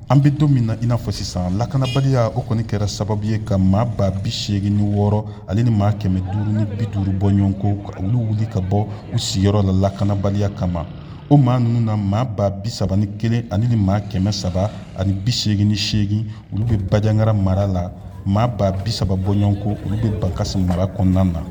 An bɛ don min na i n'a fɔ sisan, lakanabaliya o kɔni kɛra sababu ye ka maa 86 000 ani maa 550 bɔ ɲɔgɔn kɔ, ka olu wuli ka bɔ u sigiyɔrɔ la lakanabaliya kama. O maa ninnu na, maa 31 388, olu bɛ Bajangara mara la. Maa 30 bɔ ɲɔgɔn kɔ, olu bɛ Bankasi mara kɔnɔna na.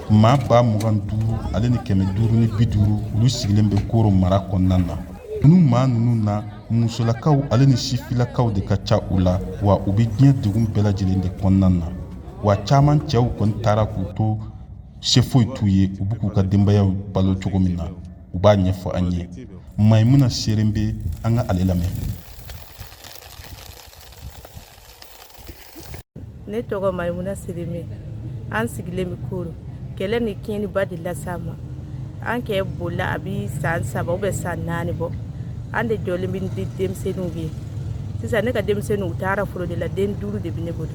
Maa 25 550, olu sigilen bɛ Koro mara kɔnɔna na. Ninnu maa ninnu na, musolakaw ale ni sifilakaw de ka ca u la, wa u bɛ diɲɛ degun bɛɛ lajɛlen de kɔnɔna na. Wa caman cɛw kɔni taara k'u to, se foyi t'u ye, u bɛ k'u ka denbayaw balo cogo min na, u b'a ɲɛfɔ an ye. Mayimuna Serenbe, an ka ale lamɛn. Ne tɔgɔ Mayimuna Serenbe. An sigilen bɛ Koro. Kɛlɛ ni tiɲɛniba de lase an ma. An kɛ bolila, a bɛ san 3 ou bien san 4 bɔ. An de jɔlen bɛ ni denmisɛnninw ye sisan. Ne ka denmisɛnninw, u taara foro de la. Den duuru de bɛ ne bolo.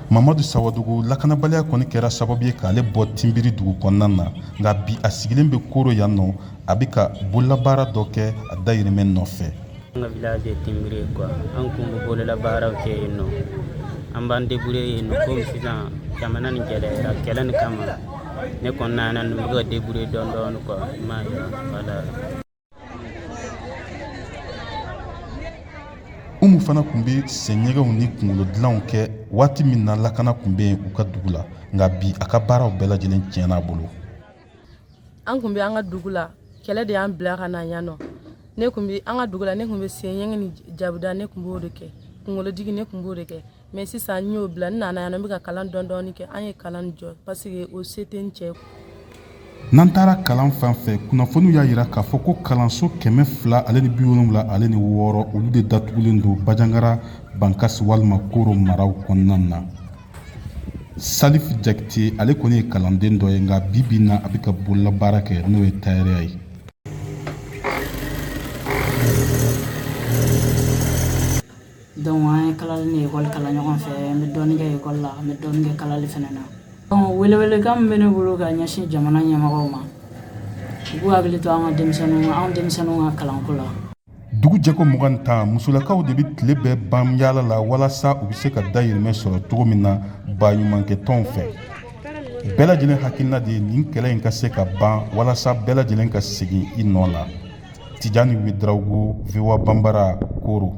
Mamadu Sawadogo, lakanabaliya kɔni kɛra sababu ye k'ale bɔ Tinbiri dugu kɔnɔna na, nka bi a sigilen bɛ Koro yan nɔ. A bɛ ka bololabaara dɔ kɛ a dayirimɛ nɔfɛ. An ka village ye Tinbiri ye quoi. An kun bɛ bololabaaraw kɛ yen nɔ, an b'an débrouiller yen nɔ. Komi sisan jamana nin gɛlɛyara kɛlɛ nin kama, ne kɔni nana nin bɛ ka débrouiller dɔɔni dɔɔni quoi, i m'a ye, voilà. Umu fana tun bɛ senɲɛgɛnw ni kunkolo dilanw kɛ waati min na lakana tun bɛ yen u ka dugu la, nka bi a ka baaraw bɛɛ lajɛlen tiɲɛna a bolo. An tun bɛ an ka dugu la, kɛlɛ de y'an bila ka na yan nɔ. Ne tun bɛ an ka dugu la, ne tun bɛ senɲɛgɛn ni jabuda, ne tun b'o de kɛ, kunkolodigi, ne tun b'o de kɛ. Mais sisan n y'o bila, n nana yan nɔ, n bɛ ka kalan dɔɔni dɔɔni kɛ. An ye kalan jɔ parce que o se tɛ n cɛ. N'an taara kalan fan fɛ, kunnafoniw y'a yira k'a fɔ ko kalanso 276, olu de datugulen don Bajangara, Bankasi walima Koro maraw kɔnɔna na. Salif Jakite, ale kɔni ye kalanden dɔ ye, nka bi bi na a bɛ ka bololabaara kɛ, n'o ye tayɛriya ye. Donc an ye kalali ni ekɔli kalan ɲɔgɔn fɛ. N bɛ dɔɔni kɛ ekɔli la, n bɛ dɔɔni kɛ kalali fana na. Donc welewelekan min bɛ ne bolo ka ɲɛsin jamana ɲɛmɔgɔw ma, u k'u hakili to an ka denmisɛnninw, anw denmisɛnninw ka kalanko la. Dugu jɛko 10, musolakaw de bɛ tile bɛɛ ban yaala la walasa u bɛ se ka dayirimɛ sɔrɔ cogo min na baɲumankɛtɔnw fɛ. Bɛɛ lajɛlen hakilina de ye nin kɛlɛ in ka se ka ban walasa bɛɛ lajɛlen ka segin i nɔ la. Tijani Wedrawogo, VOA Banbara, Koro.